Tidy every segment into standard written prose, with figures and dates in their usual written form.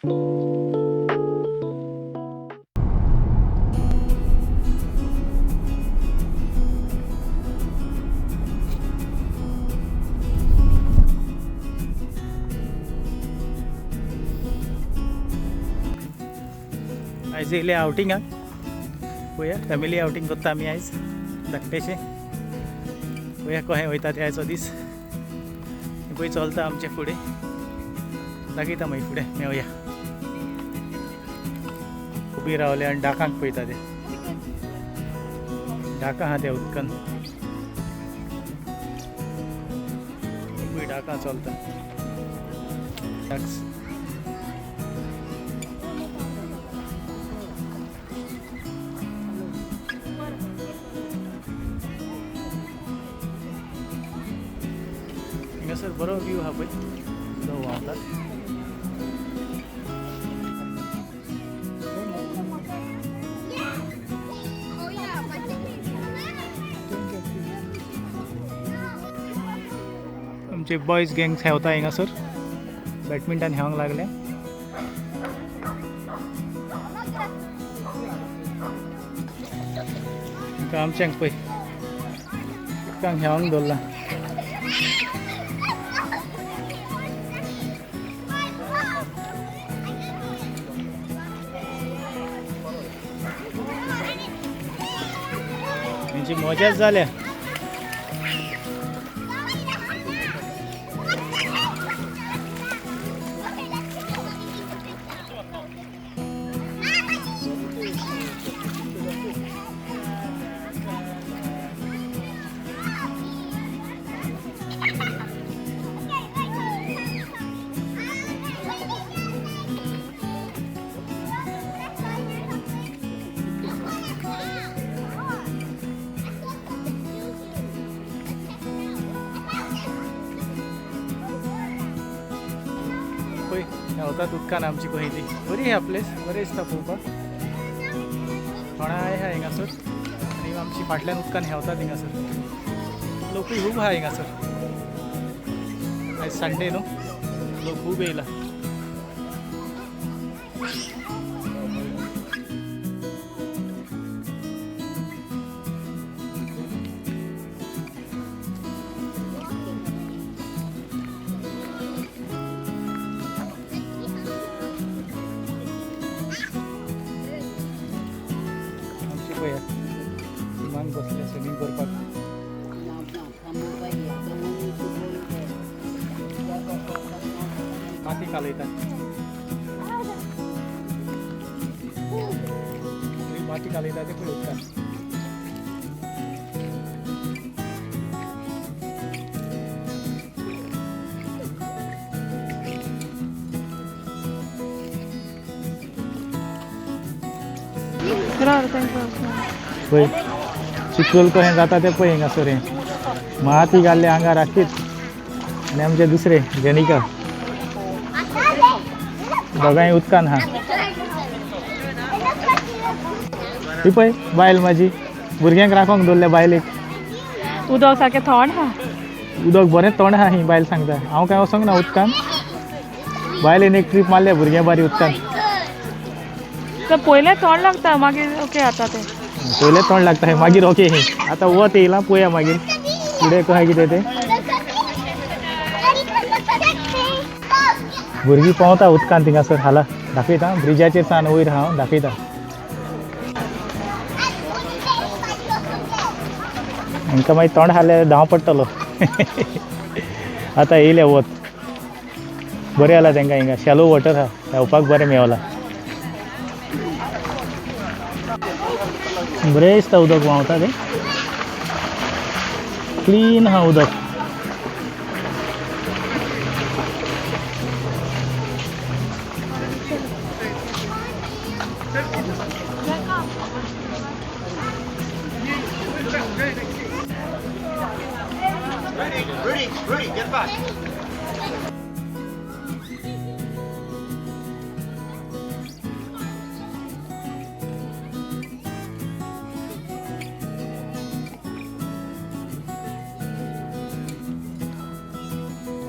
आयज येयले आवटिंगाक पळया, फॅमिली आवटींग करता आमी आयज धाकटेशें. पळया कशें वयता ते आयचो दीस. पळय चलता आमचे फुडें, दाखयता मागीर फुडें मेवया. उबी रावले आनी डाकांक पळयता ते. डाकां आहा त्या उदकान, पळय डाकां चलता. हांगासर बरो व्यू आहा पळय, तो व्हांवतात. आमचे बॉयज गँग खेळता हिंगासर, बॅडमिंटन खेळोंक लागले. आमच्यांक पळय उदकांक खेळोंक दवरला. तेंची मजाच जाल्या. पळय हेवतात उदकान आमची कही ती. बरी आहा प्लेस, बरें दिसता पळोवपाक. थोडाय आहा हिंगासर आनी आमची फाटल्यान उदकान हेवतात हिंगासर. लोकूय खूब आहा हिंगासर. आयज संडे न्हू, लोक खूब येयला. पळया विमान बसले स्विमींग करपाक. माती कालयतात, माती कालयता ते पळय उदकान. पळय चिखल कशें जाता तें पळय हिंगासर. हें माती घाल्ले आंगार आखीत. आनी आमचे दुसरे जनिका दोगांय उदकान आहा. ही पळय बायल म्हाजी, भुरग्यांक राखोंक दवरल्या बायलेक. उदक सारकें थंड आहा, उदक बरें थंड आहा. ही बायल सांगता हांव कांय वचोंक ना उदकान. बायलेन एक ट्रीप मारल्या भुरग्यां बारी उदकान. पयलें तोंड लागता मागीर ओके जाता तें. पयलें तोंड लागता मागीर ओके. आतां वत येयलां पळया मागीर फुडें कशें कितें तें. भुरगीं पोंवता उदकान थिंगासर हाला. दाखयता ब्रिजाचेर सान वयर हांव दाखयता. हांकां मागीर तोंड खाल्यार धांव पडटलो. आतां येयलें वत, बरें जालां तांकां. हिंगा शॅलो वॉटर आहा, धांवपाक बरें मेवलां. बरें दिसता उदक व्हांवता तें, क्लीन आहा उदक. Rudy, Rudy, get back.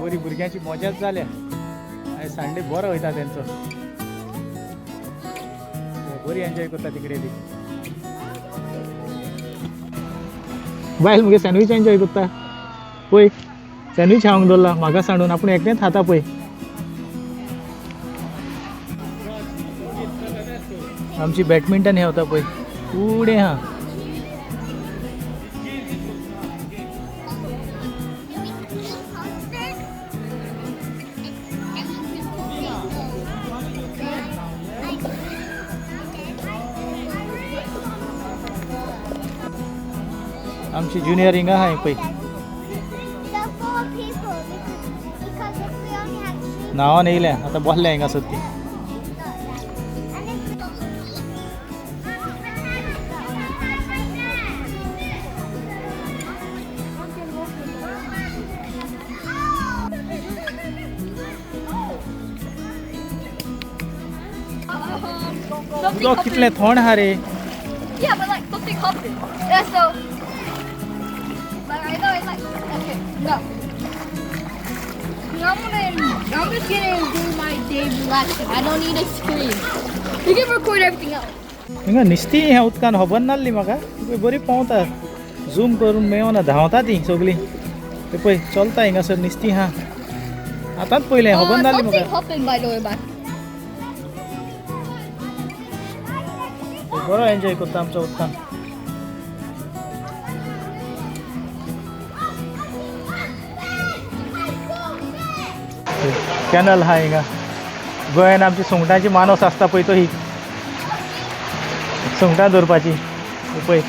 बरी भुरग्यांची मजाच जाल्या. आयज संडे बरो वयता तेंचो. बरी एन्जॉय करता तिकडे ती. बायल मुगे सँडवीच एन्जॉय करता पळय, सँडवीच खावंक दवरला म्हाका सांडून, आपूण एकटेंच खाता पळय. आमची बॅडमिंटन हे होता पळय फुडें आहा. आमची ज्युनियर हिंगा आहा पळय. The four people because if we only have two नांवान येयल्या आतां बसल्या हिंगा सर ती. and if उदक कितलें थंड आहा रे. Yeah, but like something happened. Yeah, so like I know it's like okay, no. I'm just gonna do my day relaxing. I don't need a screen. You can record everything else. हिंगा निस्ती ह्या उदकान खबर नासली म्हाका. पळय बरी पोंवता, zoom करून मेवना, धांवता ती सगळीं. ते पळय चलता हिंगासर निस्ती आहा. आतांच पळयलें, खबर नासली Something म्हाका. happened by the way back. बरो एन्जॉय करता आमच्या उदकान. कॅनल आहा हिंगा. गोंयान आमची सुंगटांची मानस आसता पळय, तो ही सुंगटां दवरपाची. पळय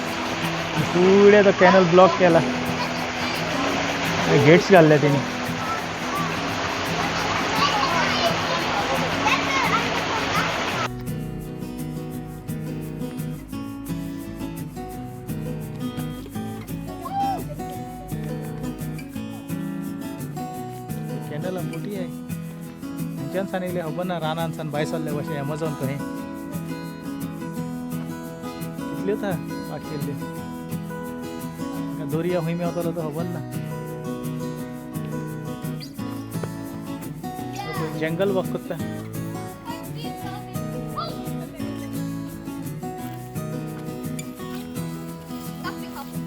फुडें तो कॅनल ब्लॉक केला, गेट्स घाल्ले तेणी. कॅनल मोठी आहे. खंयच्यान सान येयले खबर ना, रानान सान भायर सरले कशें एमेझॉन खंय. कितल्योच आहा वाट केल्ल्यो. दर्या खंय मेवतलो तो खबर ना. जंगल वॉक करता. Something happened.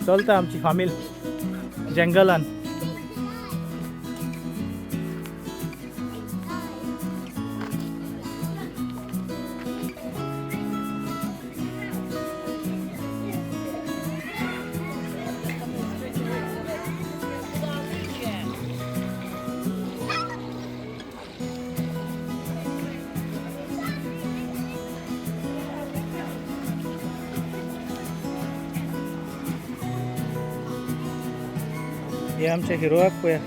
चलता आमची फामील जंगलान. हे आमच्या हिरोआक पळया.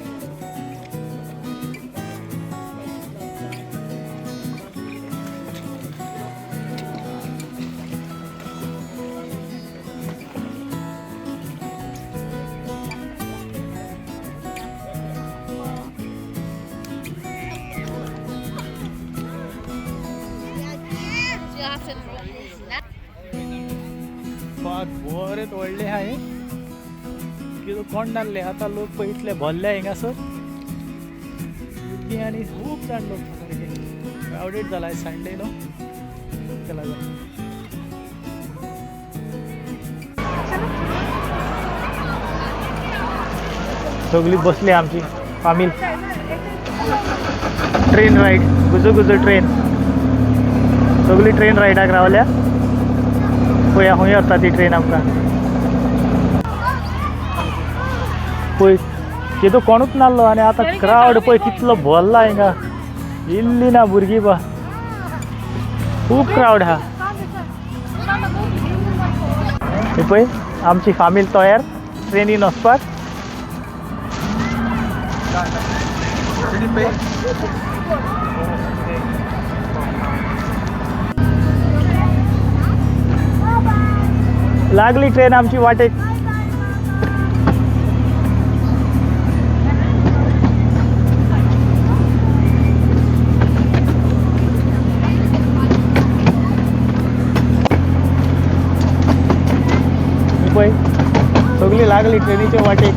You have to पाक बरें व्हडलें आहा हें. कितें कोण नासले आतां लोक पळय इतले भरले हिंगासर भुरगीं आनी खूब जाण लोक सारके क्रावडेड जाला संडे न्हू, तेका लागून. सगळी बसली आमची फामील. Train ride, Gujju Gujju train. सगळी ट्रेन रायडाक रावल्या. पळया खंय वता ती ट्रेन आमकां. पळय केदो कोणूच नासलो आनी आतां क्रावड पळय कितलो भरला हिंगा. इल्ली ना भुरगीं बा, खूब क्रावड आहा. ही पळय आमची फामील तयार ट्रेनीन वचपाक. लागली ट्रेन आमची वाटेक. पळय सगळी लागली ट्रेनीच्या वाटेक.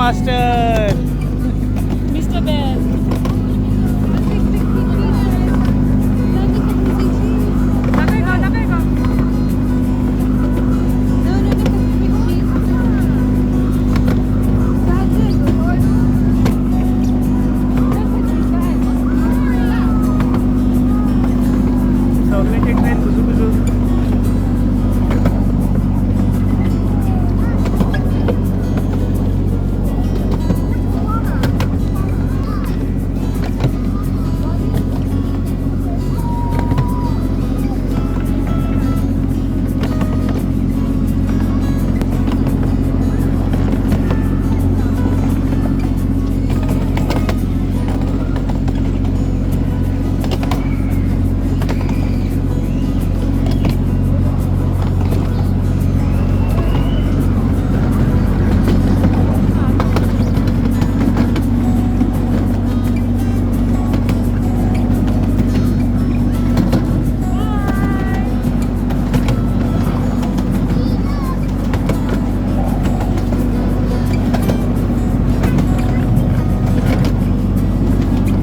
Master. Mister Bear. सगळ्यांचे ट्रेन घुसू घुसू.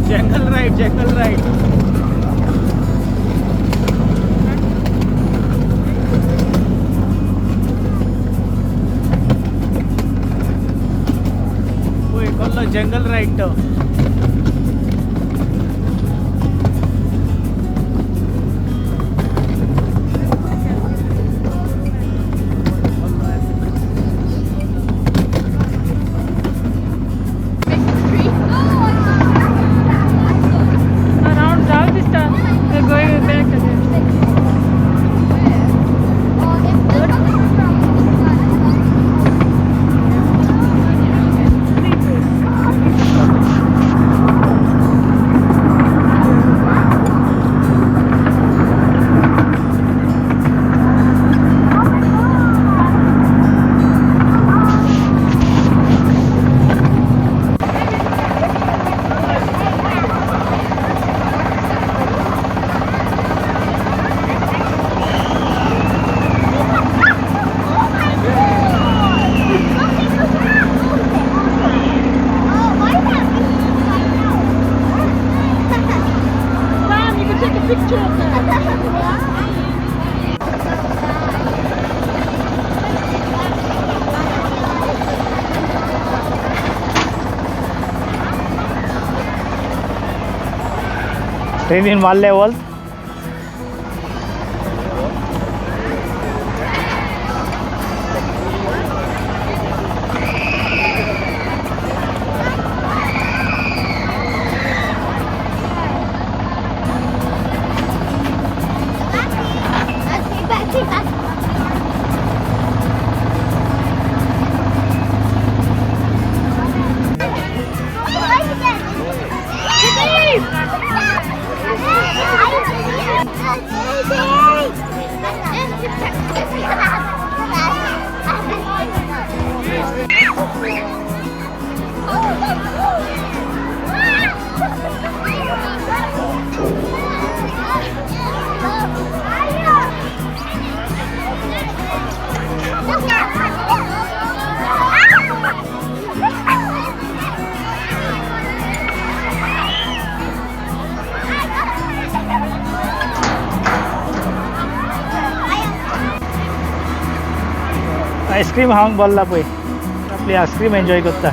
जंगल राईड, जंगल राईड. पळय कसलो जंगल राईड तो. राउंड जाव दिसता. We're going back again. Mom, you can take a picture of that. ट्रेनीन मारले वॉल. आयस्क्रीम खावंक बसला पळय, आपली आयस्क्रीम एन्जॉय करता.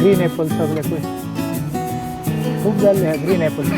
ग्रीन एपल सगळे पळय खूब जाल्ले आहा ग्रीन एपल.